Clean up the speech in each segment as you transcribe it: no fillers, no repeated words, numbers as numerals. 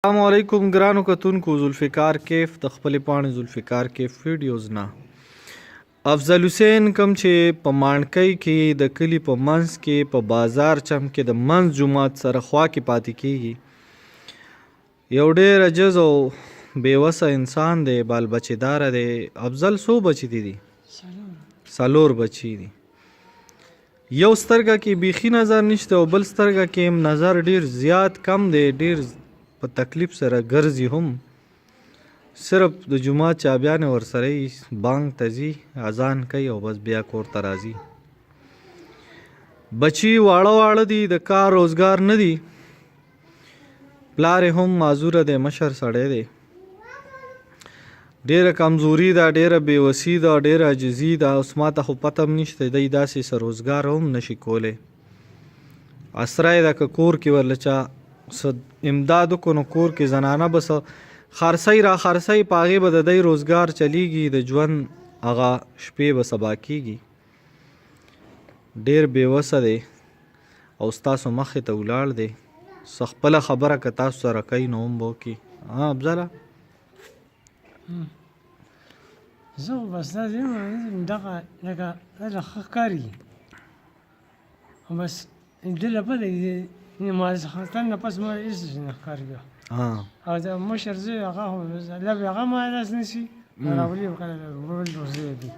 السلام علیکم ګرانو کتونکو، ذوالفقار کیف د خپلې پاڼې ذوالفقار کیف ویډیوز نه. افضل حسین کوم چې په ماڼکۍ کې د کلي په منځ کې په بازار چم کې د منځ جومات سره خوا کې پاتې کیږي، یو ډیر عجز او بې وسه انسان دی، بال بچیدار دی. افضل، څو بچی دي؟ څلور بچی دي. یو سترګه کې بیخي نظر نشته او بل سترګه کې هم نظر ډیر زیات کم دی، ډیر په تکلیف سره ګرځي هم. صرف د جومات چابیانې ورسره وي، بانګ ته ځي، اذان کوي او بس بیا کور ته راځي. بچي واړه واړه دي، د کار روزګار نه دي. پلار یې هم معذوره دی، مشر سړی دی. ډیره کمزوري ده، ډیره بې وسي ده، ډیره عاجزي ده. اوس ماته خو پته هم نشته، دی داسې څه روزګار هم نشي کولی. اسره یې ده، که کور کې ورله چا څه امداد وکړو نو کور کې زنانه به څه خرڅوي را خرڅوي، په هغې به د دی روزګار چلیږي، د ژوند هغه شپې به سبا کیږي. ډیر بې وسه دی او ستاسو مخې ته ولاړ دی. څه خپله خبره که تاسو سره کوي نو هم به وکړي. ها افضله. زه خو بس داسې یم، دغه لکه دلته ښه ښکاري، خو بس دله پته دي ماسختن نه پس ما هېڅ شي نه ښکاري بیا. او د مشر زوی هغه خو لا بیا هغه ما لاس نیسي راولي به کله بل زوی دی.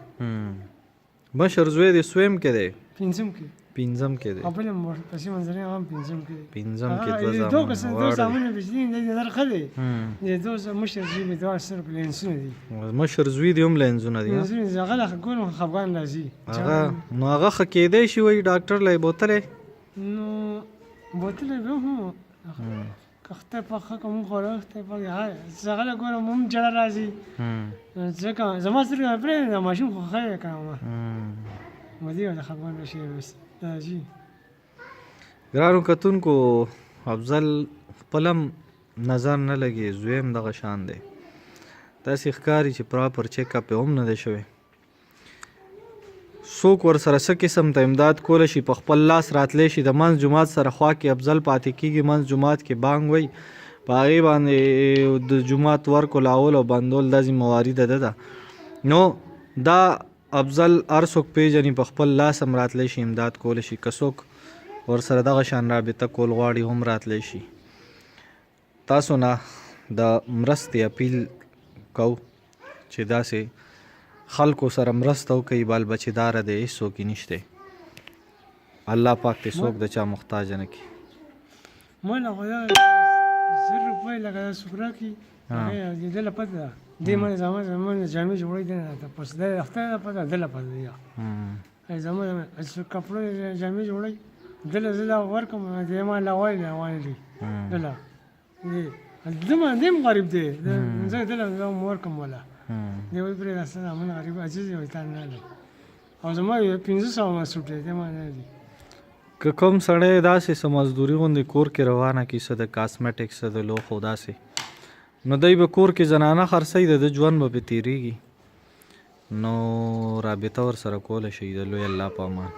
مشر زوی دې سویم کې دی؟ پنځم کې. پنځم کې دی. او بل پسې منځنی هم پنځم کې دی. پنځم کې دوه زامن. دوه کسان، دوه زامن مې دي، د نظر ښه دی. د دوه مشر زوی مې دوه سترګو لینسونه دي. مشر زوی دې هم لینزونه دي؟ لینزونه دي، هغه لا ګورم خفګان راځي. هغه نو هغه ښه کېدای شي، وایي ډاکټر له یې بوتلی. نو بوتلی به هم که خدای پاک ښه کوم، خو خدای پاک هغه له ګورم هم ژړا راځي، ځکه زما سترګې مې پرې د ماشوم خو ښه دی که نه ما دې ورته خفګان راشي بس راځي. ګرانو کتونکو، افضل خپل هم نظر نه لګي، زوی هم دغه شان دی. داسې ښکاري چې پراپر چیک اپ یې هم نه دی شوی. څوک ورسره څه قسم ته امداد کولی شي، په خپل لاس راتلی شي. د منځ جومات سره خوا کې افضل پاتې کیږي، منځ جومات کې بانګ وایي، په هغې باندې د جومات ور کولاول او بندول دا ذمه واري د ده ده. نو دا افضل هر څوک پیژني، په خپل لاس هم راتلی شي، امداد کولی شي. که څوک ورسره دغه شان رابطه کول غواړي هم راتلی شي. تاسو نه د مرستې اپیل کوو چې داسې خلکو سره مرسته وکړئ. بال بچیداره دی، هېڅوک یې نشته. الله پاک دې څوک د چا محتاج نه کړي. ما له خو دا 1000 روپۍ لکه دا څوک راکړي، هغې ده له پته ده. دې ما زما زما جامې جوړوي، دی نه تپوس دی، خدای له پته ده، له پته دی. زما څوک کپړو جامې جوړوي، ده له زه دا ورکړم، دی ما له وایي نه وانه ده له دی ما دی هم غریب دی، زه ده له زه هم ورکړم ولا دی وایي پرې دا من غریب عاجز دی، وایي تا نه دی او زما 500 ما سوټ دی، ما نه دی. که کوم سړی داسې څه مزدوري غوندې کور کې روانه کړي، څه د کاسمیټک، څه د لوښو داسې، نو دی به کور کې زنانه خرڅوي، د ده ژوند به پرې تېرېږي. نو رابطه ورسره کولی شئ. د لوی الله په امان.